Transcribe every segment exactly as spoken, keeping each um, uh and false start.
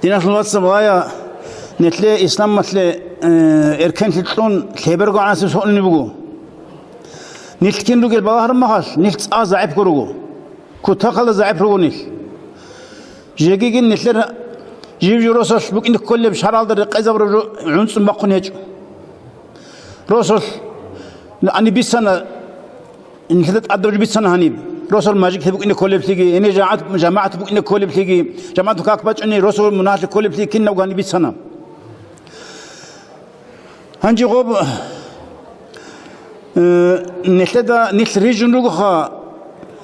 Диналъул вацал, балагье, нилъее исламалъе, э, эркенлъи кьун лъеберго гӀанасеб сорни буго. Нилъ кин ругел балагьараб мехалъ, нилъ цӀа загӀипго руго. Кутакалда загӀип руго нилъ. Жегиги нилъер жив-жив росулъ букӀине кколеб шаргӀалда рекъезабураб жо гӀунцӀун бахъун гьечӀо. Росулъ ани бицана, нилъеда тӀадаб жо бицана гьаниб. Росул мажгиталъе букӀине кколеблъиги, гьенир жагӀат-, жамагӀат букӀине кколеблъиги, жамагӀаталъул как бачӀунеб, росул мунагьалъе кколеблъиги кинабго гьаниб бицана. Гьанже гъоб, э, нилъеда нилъ рижун ругоха,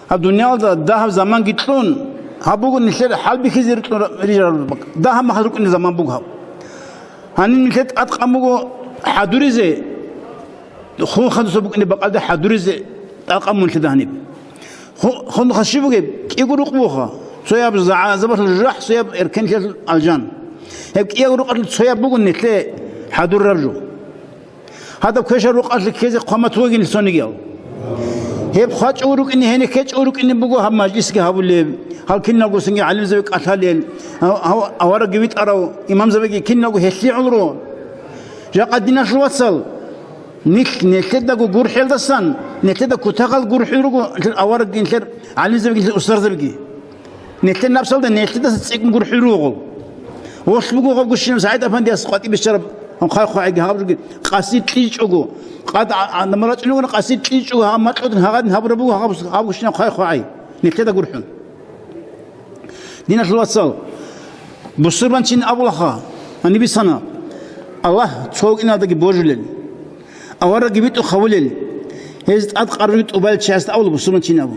гьаб дуниялда дагьаб заманги кьун, гьаб буго нилъер хӀалбихьизе рикьун рижараб, дагьаб мехалъ рукӀине заман буго гьаб. Гьаниб нилъер тӀадкъан буго хӀадуризе, хун хадуса букӀине бакӀалде хӀадуризе тӀадкъан буго нилъеда гьаниб. Ху-, хун хадуса щиб бугеб? КӀиго рукъ бугоха. Цояб загӀазабалъул жужахӀ, цояб эркенлъиялъул алжан. Гьеб кӀияб рукъалъул цояб буго нилъее хӀадурараб жо. Гьадаб квешаб рукъалъе ккезе хъван батугин цонигиял. Гьеб хвачӀо рукӀине, гьениб ккечӀо рукӀине буго гьаб мажлисги гьабулеб, гьал киналго цинги гӀалимзаби кӀалъалел, гьав-, гьав-, аварагги витӀарав имамзабиги киналго гьелъие гӀоло. Жакъа, диналъул вацал, нилъ, нилъедаго гурхӀелдасан, нилъеда кутакал гурхӀел руго, нилъер аварагги, нилъер гӀалимзабиги, нилъер устарзабиги. Нилъер напсалда нилъедаса цӀикӀкӀун гурхӀел руго. Гъолъ буго гъаб гущинаб СагӀид-апандияс къватӀиб биччараб хъвай-хъвагӀиги гьаб жуги, къаси кьичӀого, къад а-, а-, намарачӀунигуна къаси кьичӀого гьаб макьудин гьагъадин гьабураб буго гьаб, гьаб гущинаб хъвай-хъвагӀи, нилъеда гурхӀун. Диналъул вацал, бусурбанчи абулаха, гьаниб бицана, Аллагь цо вукӀиналдаги божулел, аварагги витӀухъ гьавулел, гьез тӀад къарруги тӀубалел чиясда абула бусурбанчи абу.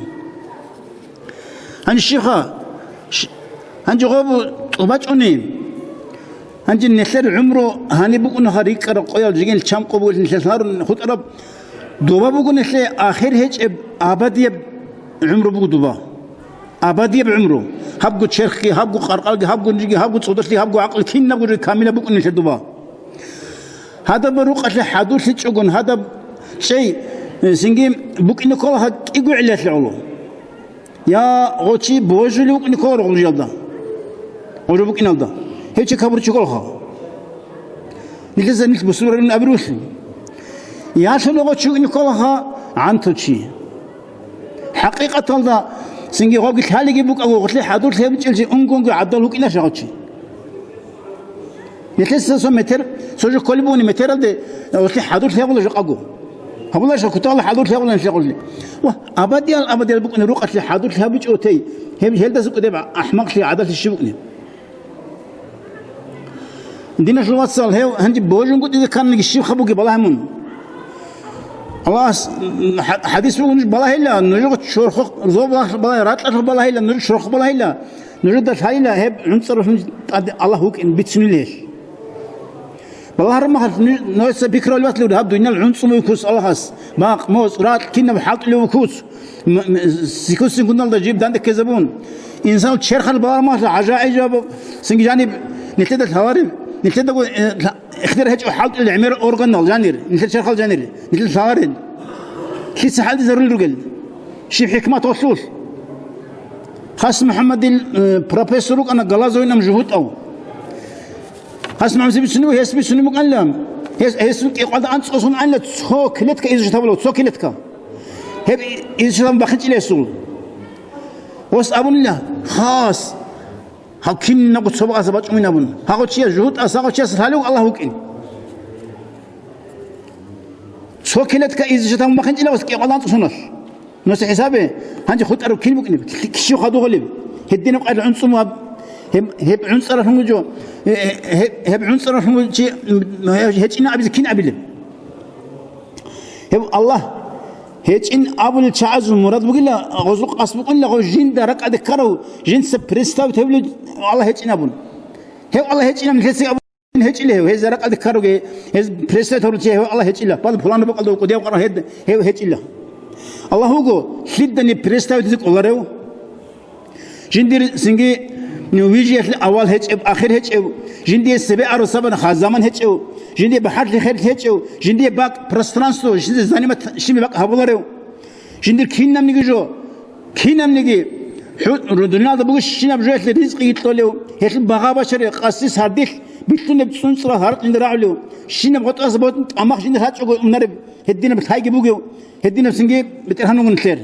Гьанже щибха? Щ-, гьанже гъоб тӀубачӀони. Гьанже нилъер гӀумру гьаниб букӀунаха рикӀкӀараб къоял жигин чам къо бугелъ нилъер лъарун хутӀараб. Доба буго нилъее ахир гьечӀеб абадияб гӀумру буго доба. Абадияб гӀумру. Гьабго черхги, гьабго къаркъалги, гьабго нижги, гьабго цӀодорлъи, гьабго гӀакълу кинабго жо камилаб букӀун нилъер доба. Гьадаб рукъалъе хӀадурлъичӀогон, гьадаб чӀей, э, цинги букӀине ккола гьа кӀиго гӀиллалъе гӀоло. Я гъочи божулев вукӀине кколаро гъужалда, гъужа букӀиналда. Гьев чи кабурчи кколаха. Нилъеца нилъ бусурбарин абирулъи. Ялъуна гъочи вукӀине кколаха гӀанточи. ХӀакъикъаталда, цинги гъоги лъалиги букӀаго, гъолъи хӀадур лъебичӀелчи унгонго гӀадал вукӀинаша гъочи. Нилъеца цо метер, цо жо кколеб бугони метералде, гъолъи хӀадур лъегъула жакъаго. Гьабулаша кутала хӀадур лъегъула нилъе гъолъи. Ва абадиял, абадиял букӀуни рукъалъе хӀадур лъабичӀо тей, гьеб, гьелдаса кӀудеб ахмакълъи гӀадалъи щиб букӀни? Диналъул вацал, гьев гьанже божунгутӀизе кканаги щибха бугеб балагье мун. Аллагьас, м, хӀа-, хӀадис буго нуж балагьила, нужего чорхо-, зобалахъ балагье, ракьалъухъ балагьила, нуж чорхо балагьила, нужеда лъайила гьеб гӀунцӀаралъун тӀаде Аллагь вукӀин бицунила гьелъ. Балагьараб мехалъ, ну-, нужеца пикру гьабулеб батилур, гьаб дунял гӀунцӀун вукус Аллагьас, бакъ, моцӀ, ракь, кинаб хӀалтӀулев вукус. М-, м-, сикусин гуналда жиб данде ккезабун. Инсан черхал баламалъа гӀажаиб жаб, цинги жаниб нилъеда лъалареб, нилъедаго, э, лъа-, ихтияр гьечӀо хӀалтӀул гӀемер органал жанир, нилъер черхал жанир, нилъер лъаларел. Лъица хӀалтӀизарулел ругел? Щиб хӀикмат гъолъулъ? Хас МухӀаммадил, э, профессор рукӀана Галазовинам жугьутӀав. Хас МухӀаммад бицунев, гьес бицунеб букӀанила, гьес, гьесул кӀикъвалда анцӀцӀосун анила цо клетка изучать гьабула, цо клетка. Гьеб изучать гьабун бахинчӀила гьесул. Гъос абунила, хас, гьав кинабго цо бакӀаса бачӀунин абун. Гьагъав чияс жугьутӀас, гьагъав чияс лъалев Аллагь вукӀин. Цо клетка изучать гьабун бахинчӀила гъос кӀикъвалда анцӀцӀосуналъ. Нуса хӀисабе, гьанже хутӀарав кин букӀинеб, кищев хадугъалеб? Гьединаб къайда гӀунцӀун ваб, гьеб, гьеб гӀунцӀаралъун вугев, гьеб, гьеб гӀунцӀаралъун вугев чи, гьечӀина абизе кин абилеб? Гьев Аллагь гьечӀин абулел чагӀазул мурад бугила, гъозул къасд букӀунила гъов жинда ракӀалде ккарав, жинца представить гьавулев Аллагь гьечӀин абун. Гьев Аллагь гьечӀинаб нилъеца абу- гьечӀила гьев, гьез ракӀалде ккаруге, гьез представить гьарулев чи гьев Аллагь гьечӀила, пал пуланаб бакӀалда вукӀуде гьев къарагье-, гьев гьечӀила. Аллагьуго лъиданиги представить гьаризе кӀоларев? Жиндир цинги вижиялъе авал гьечӀеб, ахир гьечӀев, жиндие цебе арусабан хазаман гьечӀев, жиндие бахӀарли херлъи гьечӀев, жиндие бакӀ пространство, жиндие занимать щиб бакӀ гьабуларев? Жиндир кинабниги жо, кинабниги ХӀу-, дуниялда буго щинаб жоялъе ризкъиги кьолев, гьелъул багъа бачарев, къаси сардилъ билълъунеб цӀунцӀрал гьаркьинда рагӀулев, щинаб гъотӀаса бокьун тӀамах жиндир гьачӀого умнареб гьединаб лъайги бугев, гьединаб цинги БетӀергьан вугун нилъер.